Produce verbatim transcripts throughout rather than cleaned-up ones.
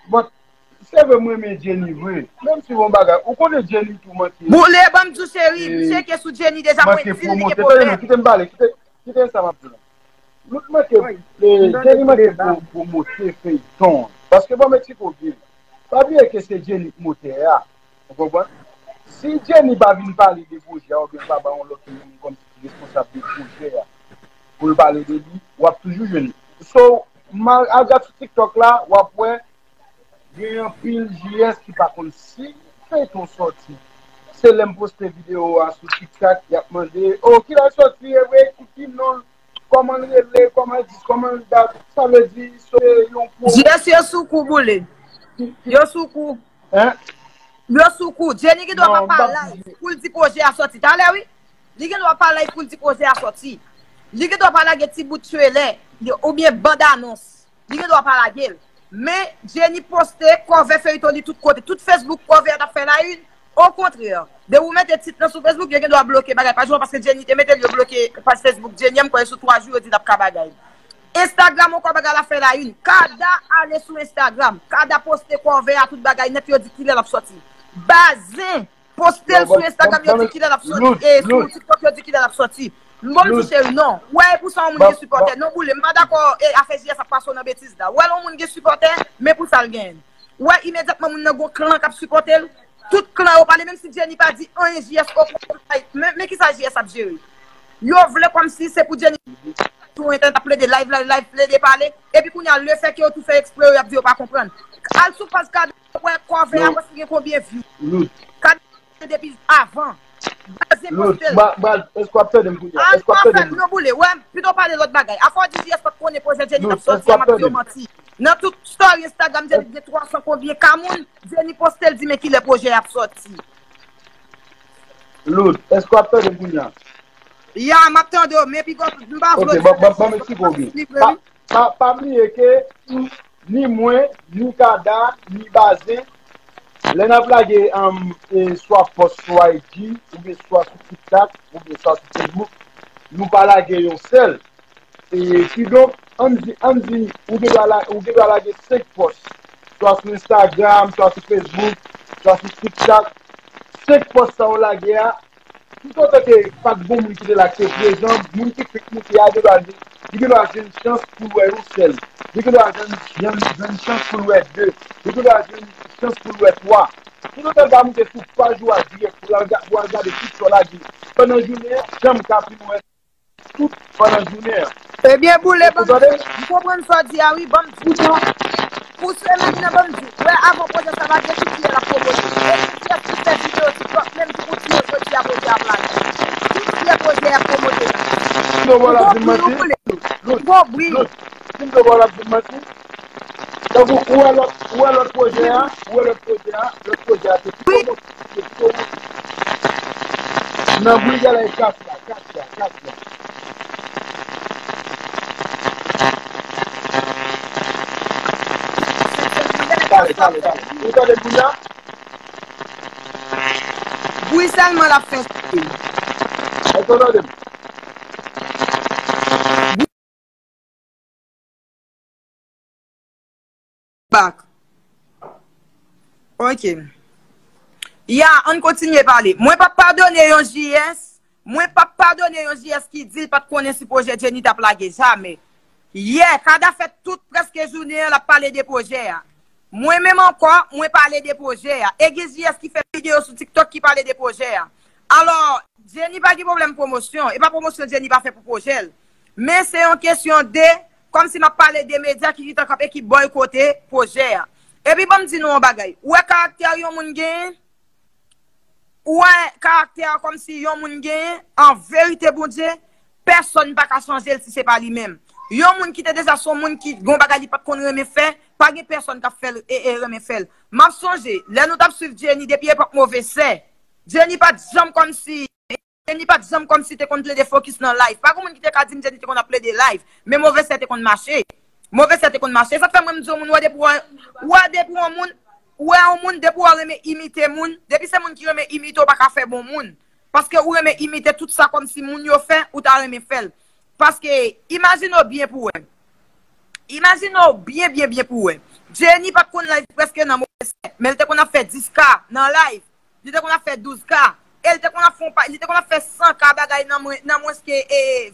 But, se vre m renmen Jenny vre. Menm si yon bagay, ou konnen Jenny tou manke. Boule, ban m di w, cheri, m tcheke sou Jenny deja, mwen di l li gen pwoblèm. Kite m pale, kite, kite sa m ap di la. Lout manke, Jenny manke pwomote feyton. Paske ban m eksplike w byen. Pa bliye ke se Jenny k motè a. Ou konprann? Si Jenny pa vin pale de pwojè a, oubyen pa ba yon lòt moun kòmsi ki responsab de pwojè a, pou l pale de li, w ap toujou jwenn li. So, m al gad sou TikTok la, w ap wè, gen anpil J S ki pa konn si feyton sòti. Se lè m poste videyo a sou TikTok, y ap mande, "O, kilè l sòti, e vre, ki non l, kòman l rele, kòman l di, kòman l dat?" Sa vle di, se yon pwo- J S yo sou kou, Boule. Yo sou kou. Hein? Yo sou kou. Jenny gen dwa pa pa live pou l di pwojè a sòti talè, wi. Li gen dwa pa live pou l di pwojè a sòti. Li gen dwa pa lage ti bout trailer oubyen band anons. Li gen dwa pa lage l. Men Jenny poste cover feyton li tout kote. Tout Facebook cover a t ap fè la une. Okontrè, depi w mete tit lan sou Facebook, yo gen dwa bloke bagay paj ou an, paske Jenny te mete l, yo bloke paj Facebook Jenny an, m kwè sou twa jou, yo di l ap ka bagay. Instagram ankò, bagay la fè la une. Kada ale sou Instagram. Kada poste cover a, tout bagay nèt, yo di kilè l ap sòti. Bazen poste l sou Instagram, yo di kilè l ap sòti. E sou TikTok, yo di kilè l ap sòti. M bon, m di cheri, non. Wè, e pou sa yon moun gen sipòtè. Non, Boule, m pa dakò, e, afè J S ap pase w nan betiz la. Wè, yon moun gen sipòtè, men pou sa l genyen. Wè, imedyatman, moun nan gon klan k ap sipòte l. Tout klan yo pale, menm si Jenny pa di anyen, J S, o kontrè, men, men kisa J S ap jere? Yo vle kòmsi se pou Jenny tou entènèt ap plede live, live, live, plede pale. Epi kounye a, lefètke yo tou fè ekspre, yo ap di yo pa konprann. Al sou paj Kada, wè cover a, wè si gen konbyen view. Kada depi avan. Bazen poste l. Baz, èske w ap tande m kounye a? Èske w ap tande m? Non, Boule, wè, pito pale lòt bagay. Afè w di J S pa t konnen pwojè Jenny t ap sòti a, m ap di w manti. Nan tout story Instagram Jenny gen twa san konbyen ka moun, Jenny poste l di men kilè pwojè a ap sòti. Loud, èske w ap tande m kounye a? Ya, m ap tande w, men piga m pa vle w di J S pa t konnen li vre, wi. Pa, pa bliye ke ni mwen, ni Kada, ni Bazen, lè n ap lage, um, e, swa post sou I G, oubyen swa sou TikTok, oubyen swa sou Facebook, nou pa lage yon sèl. E, kidonk, ann di, ann di, ou gen dwa la, ou gen dwa lage senk post, swa sou Instagram, swa sou Facebook, swa sou TikTok. Senk post sa w lage a, toutotan ke pa t gon moun ki te la ki te prezan, moun ki fèk moute a gen dwa jwenn, li gen dwa jwenn chans pou l wè yon sèl. Li gen dwa jwenn, jwenn, jwenn chans pou l wè de. Li gen dwa jwenn chans pou l wè twa. Toutotan l pa moute sou paj ou a dirèk pou l al ga-, pou al gade tout sa w lage pandan jounen an, janm ka fin wè tout pandan jounen an. Ebyen, Boule, ban m, m konprann sa w di a, wi, ban m di. Pou semèn nan, ban m di. Wè, avan pwojè sa pa gen ki kilè l ap pwomote. E ki kilè ki fè videyo TikTok menm ki pou di yo jodi a pwojè ap lage? Ki kilè pwojè ap pwomote la? Ou konprann, ou konprann. Ou konprann. Tankou ou wè lòt, ou wè lòt pwojè a, ou wè lòt pwojè a, lòt pwojè a te pi pwomote, te pi pwomote. Nan bri gala e kat la, kat la, kat la. Pale, pale, pale. Ou tande m kounye a? Bri sèlman l ap fè. Èske w tande m? Back. Ok. Ya, ann kontinye pale. Mwen p ap padone yon J S. Mwen p ap padone yon J S ki di l pa t konnen si pwojè Jenny t ap lage. Jamè. Yè, Kada fè tout prèske jounen an, l ap pale de pwojè a. Mwen menm ankò, mwen pale de pwojè a. E gen J S ki fè videyo sou TikTok ki pale de pwojè a. Alò, Jenny pa gen pwoblèm pwomosyon. E pa pwomosyon Jenny pa fè pou pwojè l. Men se yon kesyon de, kòmsi m ap pale de medya ki gentan kanpe, ki bòykote pwojè a. Epi ban m di nou yon bagay. Ou wè karaktè yon moun genyen? Ou wè karaktè a kòmsi yon moun genyen? An verite, Bondye, pèsonn pa ka chanje l si se pa li menm. Yon moun ki te deja se yon moun ki gon bagay li pa t konn renmen fè, pa gen pèsonn k ap fè l e, e renmen fè l. M ap sonje, lè nou t ap swiv Jenny depi epòk Move Sè, Jenny pa t janm kòmsi Jenny pa t janm kòmsi te konn plede fokis nan live. Pa gen moun ki te ka di m Jenny te konn ap plede live. Men Move Sè te konn mache. Move Sè te konn mache. Sa k fè mwen m di yon moun, wè depi w, wè depi yon moun, wè yon moun, depi w renmen imite moun, depi se moun ki renmen imite w, pa ka fè bon moun. Paske ou renmen imite tout sa kòmsi moun yo fè, ou ta renmen fè l. Paske, imajine w byen pou w wè. Imajine w byen, byen, byen pou wè. Jenny pa t konn live prèske nan move sè, men l te konn ap fè dis ka nan live. Li te konn ap fè douz ka. E li te konn ap fè, li te konn ap fè san ka bagay nan mwens ke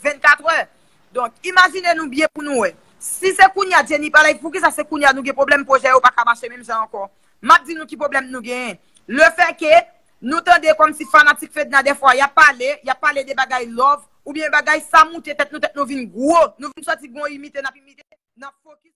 vennkatrè. Donk, imajine nou byen pou nou wè. Si se kounye a Jenny pa live, poukisa se kounye a nou gen pwoblèm, pwojè yo pa ka mache menm jan ankò? M ap di nou ki pwoblèm nou genyen. Le fè ke nou tande kòmsi fanatik Fedna dèfwa y ap pale, y ap pale de bagay love, oubyen bagay sa moute tèt nou, tèt nou vin gwo, nou vin sòti gon imite n ap imite, n ap fokis